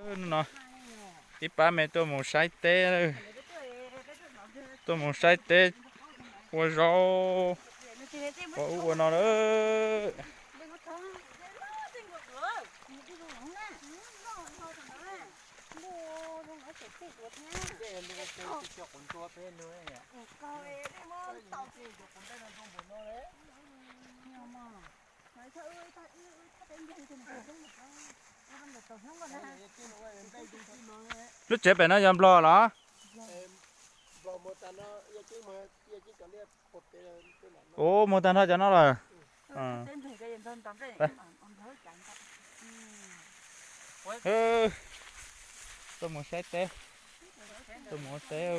Hnub no ib pab me tuaj mus saib teb, tuaj mus saib teb ua zaub, ua ub ua no lawm. Lub tsev pem no yog Nplog los? Ua, muag tag nrho cov no lawm. Tuaj mus saib teb, tuaj mus ua teb.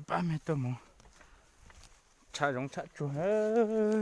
Pab me tuaj mus tsham zoov tsham tsuag.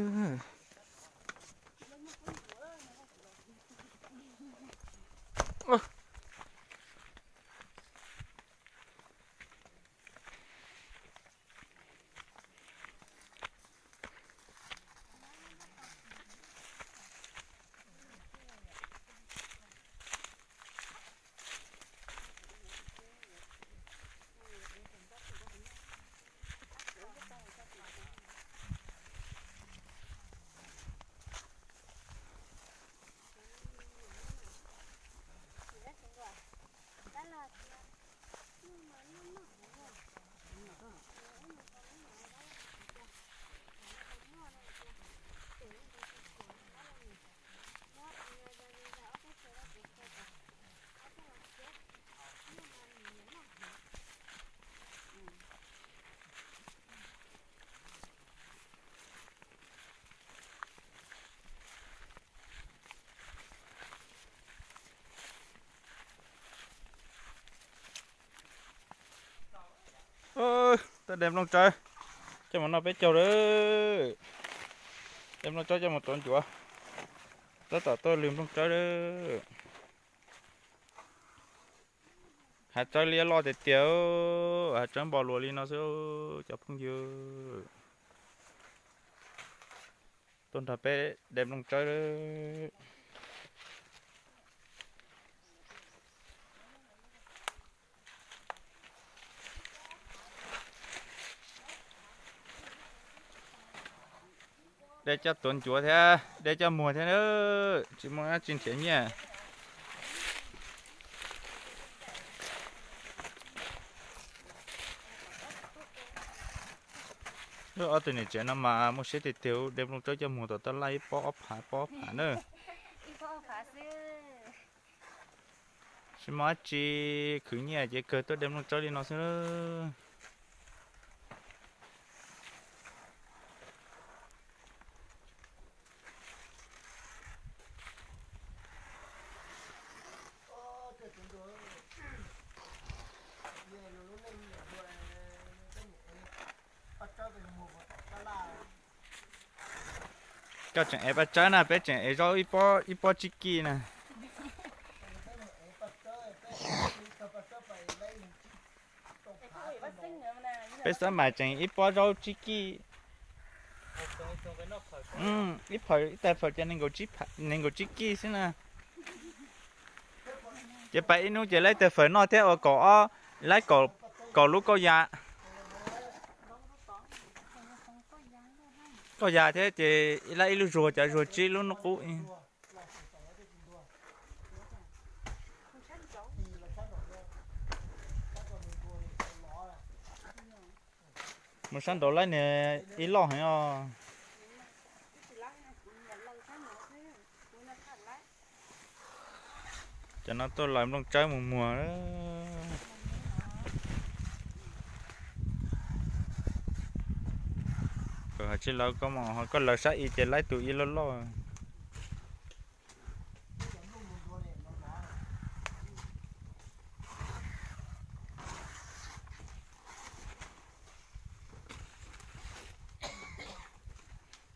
Tuaj de nplooj tsawb coj mus noj peb caug lawm. De nplooj tsawb coj mus tuav ncuav, tab tom tuaj lwg nplooj tsawb lawm. Hav tsawb liab loj tiag tiag, hav tsawb npo luas li no xwb cov phooj ywg. Tuaj nrog peb de nplooj tsawb. De coj tuav ncuav thiab de coj muag thiab, tsis muaj dab tsi nrhiav nyiaj. Ob tug niam tsev no mas muaj siab tiag tiag, de nplooj tsawb coj muag tom tab laj ib pob ob phav, pob ob phav na. Tsis muaj dab tsi khwv nyiaj ces kawg tuaj de nplooj tsawb li no xwb. Koj tseem ev paj tsawb na, peb tseem ev zaub ib pob, ib pob tsib kij na. Peb xab mais tseem ib pob zaub tsib kij. Ib phawm, ib tais phawm ces nees nkaum tsib kij xwb na. Ces pais ib hnub ces laib tais phawm noj thiab ua kaum ob, laib kaum lub kauj ya. Kauj ya thiab ces laib ib lub zuag, cov zuag tsib lub nub qub. Mus sab nraud laib niag ib loj heev os. Cov no tuaj lawv nplooj tsawb mus muag. Koj hais tsis lawv koj mus, koj lawv sab ib ces laib tus ib loj loj.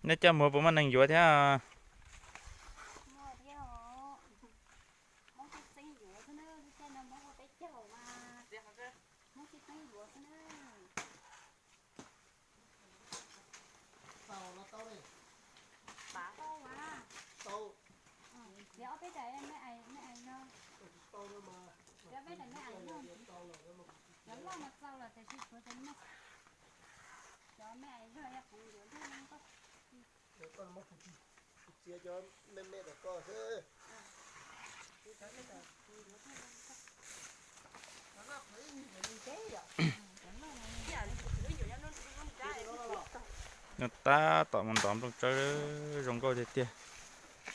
Nej coj muag puas muaj neeg yuav thiab? Tab tom mus ntov nplooj tsawb zoo nkauj tiag tiag.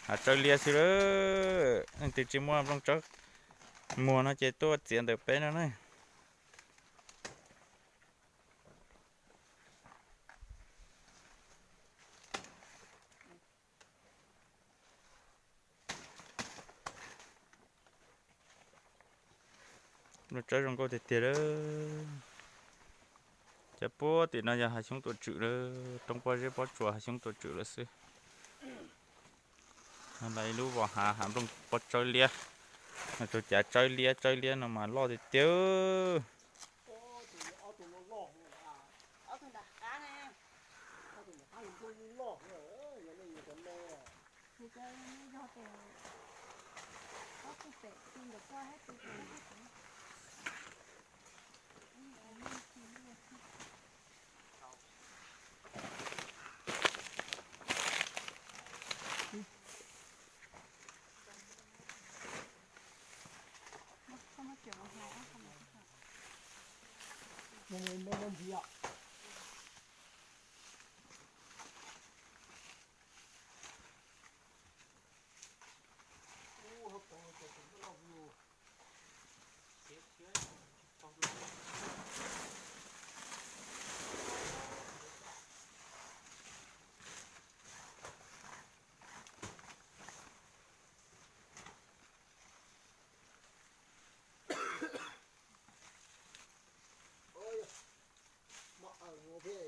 Hav tsawb liab xwb lawm, leej twg tsis muaj nplooj tsawb muag no ces tuaj txiav ntawm peb no na. Nplooj tsawb zoo nkauj tiag tiag lawm. Cov puag tim no yog hav xyoob tuam tswm lawm, roob pob zeb pob tsuas hav xyoob tuam tswm lawm xwb. Lawv ib lub vos hav, hav nplooj pob tsawb liab. Tus cav tsawb liab tsawb liab no mas loj tiag tiag.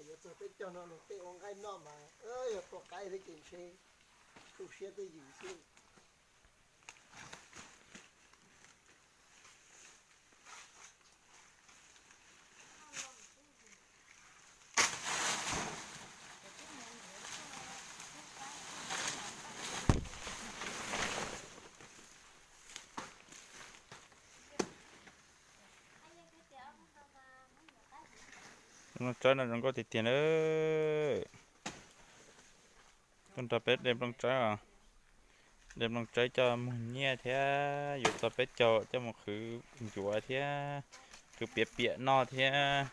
Yuav txog peb caug no luag tej ua nqaij noj mas yog tua qaib thiab ces ntshe tu siab twj ywm xwb. Nplooj tsawb no zoo nkauj tiag tiag na. Tuaj nrog peb de nplooj tsawb os. De nplooj tsawb coj muag nyiaj thiab yuav txog peb caug coj mus qhwv ncuav thiab qhwv piam piam noj thiab.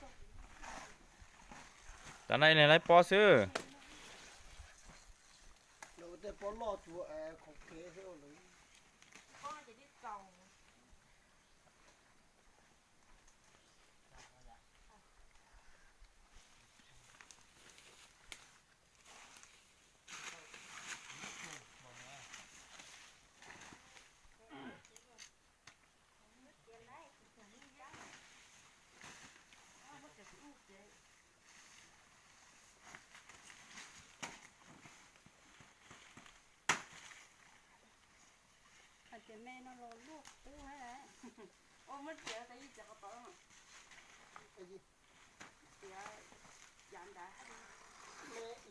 Tam no ib leeg laib pob xwb. Hais tias me no los luaj qub hab. Ua muab txiav tau ib txiav qhov tod. Txiav yav ntawd hab.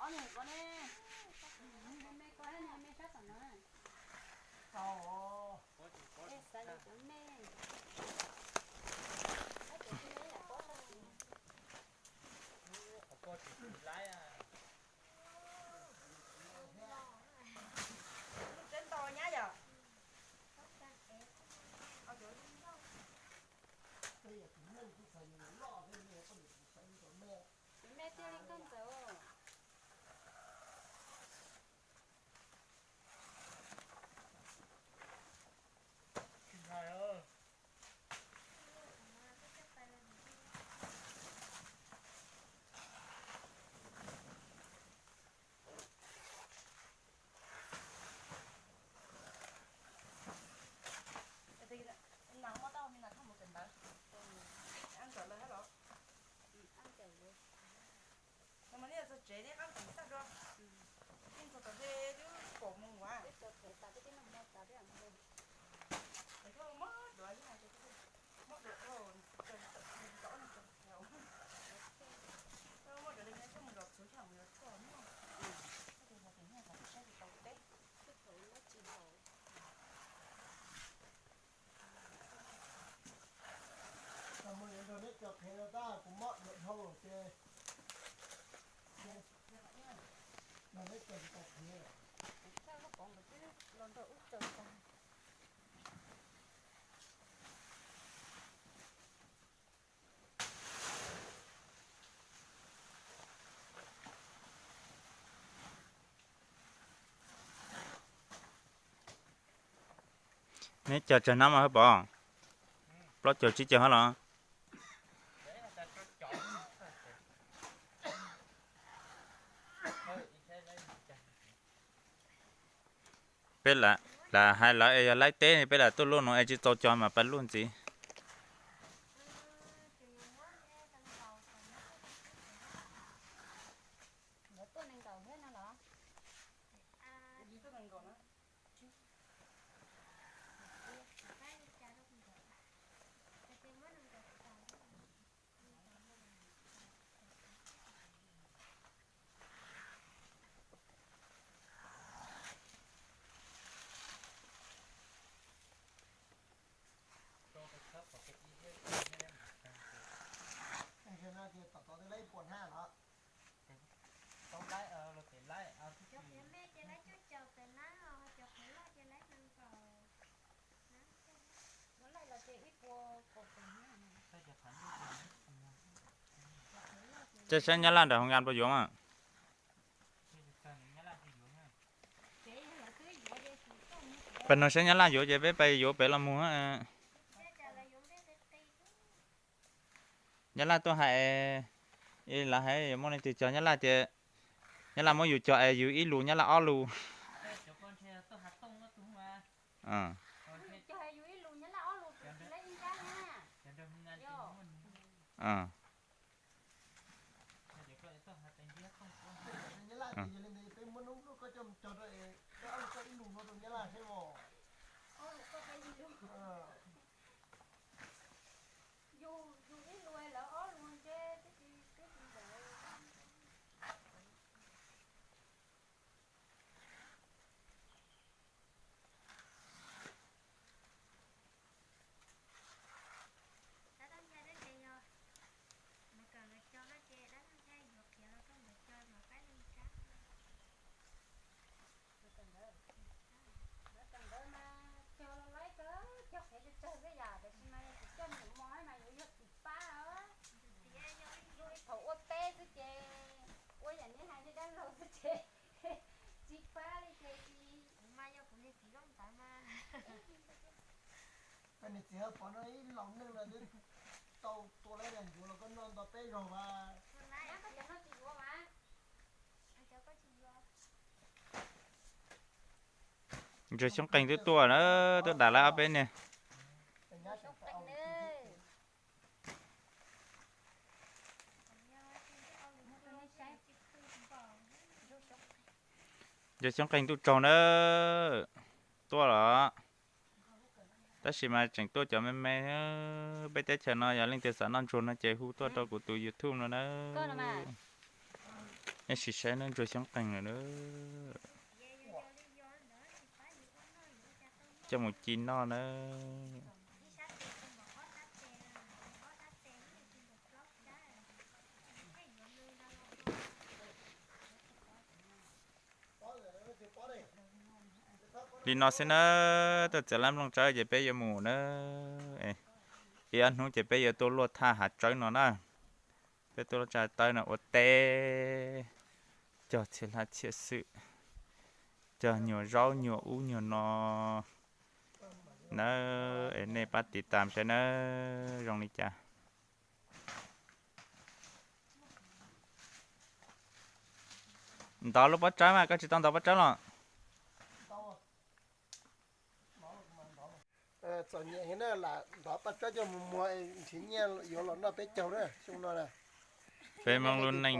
Ob niag ko ne, me ko ne, me sab tom no. Xav li cov me. Teb ntau nyab yom. Tus me tiag li koj ntxawm. Nas muab tau me nas thaj mus pem ntawd. Ab nkawm lawv hab los? Ab nkawm lawv. No mas nej txog tsev nej qab tis tag dua. Yeej txog tom ntej twb kaum moos uas. Twb tau phem tas, twb tau noj mov tas, twb mob duav, mob duav, tau ob neeg tau mob duav li coj mus zov txhuv, coj mus zov tshuaj mog. Tes no tes nyiaj kom saib tsis tau teb. Tau mus yuav nrog neb cov qhev no tab kuv mob duav dhau lawm ces nrog neb cov tsis tau qhev lawm. Kuv txhaj lub poov nkawd twb los nrog wb tsaws tag. Neb cog tsawg hnab mas hab pom? Plaub caug tsib caug hab los? Peb lam hais lawv es yog laib teb, peb lam tuaj luaj no es tsis txaus cog mas pab luaj ntxiv. Tej saib nyab laj nram hoo nkas puas yuav mas. Peb no saib nyab laj yuav ces peb pais yuav pem los mus. Nyab laj tuaj hais, lawv hais yuav muaj leej twg cog nyab laj ces nyab laj muab yus cog es yus ib lus nyab laj ob lus. Yus ib lus lawv ob lus ntshe twb tsis ntawd. Ntawd mas cog los laib kawg, cog qhev ces Niam txiv Pov no ib laus neej no twb tau tua laib dag ntsuav los koj noj nto peb zaug mas. Ntsuag Xyoob Qeeg twb tuaj na, tuaj dam laib ob peb niag. Ntsuag Xyoob Qeeg tuaj tsaug na, tuaj los. Tab sis mas tseem tuaj cov me me, peb teb chaws no yog leej twg xav noj ntsuag no ces hu tuaj rau kuv tus YouTube no na. Nej sim saib na, Ntsuag Xyoob Qeeg lawm na. Coj mus ci noj na. Li no xwb na, tuaj txiav lab nplooj tsawb ces peb yuav mus na. Ib ob hnub ces peb yuav tuaj luaj thaj hav tsawb no na. Peb tuaj luaj thaj tawb no ua teb, cog txhia hlab txhia xwm, cog nyuag zaub nyuag ub nyuag no na. Es nej pab tiv tam saib na, zoo li cas. Ntov lub pob tsawb mas koj tsis tau ntov pob tsawb los? Txom nyem heev na, lam ntov pob tsawb coj mus muag nrhiav nyiaj yuav los noj peb caug na xyoo no na. Peb Hmoob lub neej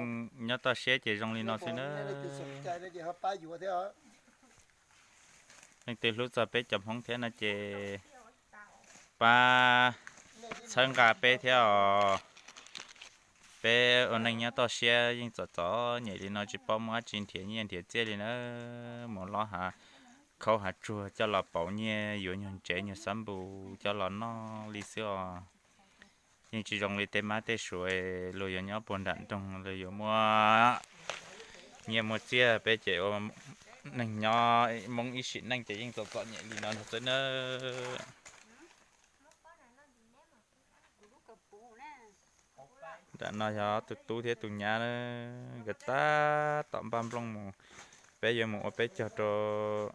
nyob toj siab ces zoo li no xwb na. Pab yuav thiab. Leej twg hlub txog peb cov Hmoob thiab no ces pab txhawb nqa peb thiab os. Peb ua neej nyob toj siab yeej txom txom nyem li no tsis paub muaj dab tsi nrhiav nyiaj nrhiav txiaj li na. Mus lob hav khaub hav tsuag coj los pauv nyiaj yuav nyuag ntsev nyuag xab npus coj los noj li xwb os. Yeej tsis zoo li tej mab tej suav luag yuav nyob puag nram nroog, luag yuav muaj nyiaj muaj txiaj, peb ces ua neeg nyob Hmoob ib sim neej ces yeej txom txom nyem li no xwb na. Nram no yog tus tub thiab tus nyab na, nkawd tab tom npaj nplooj mus, peb yuav mus ua peb caug rau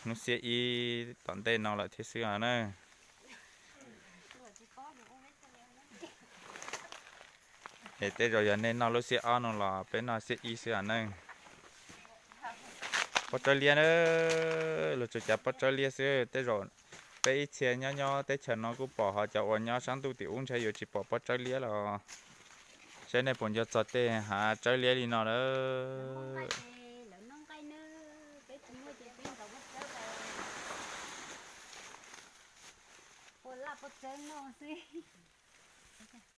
hnub xiab ib tom ntej no lawm thiab xwb os na. Es tej zaum yog nej noj lub xiab ob no los peb noj xiab ib xwb os na. Pob tsawb liab na, luag tsuas cav pob tsawb liab xwb. Tej zaum peb ib txhia nyob nyob teb chaws no kuj pom, ho cov uas nyob sab ntuj tim ub ntshai yuav tsis pom pob tsawb liab los. Saib nej puas nco txog tej hav tsawb liab li no lawm. Ua laj pob tsawb noj xwb.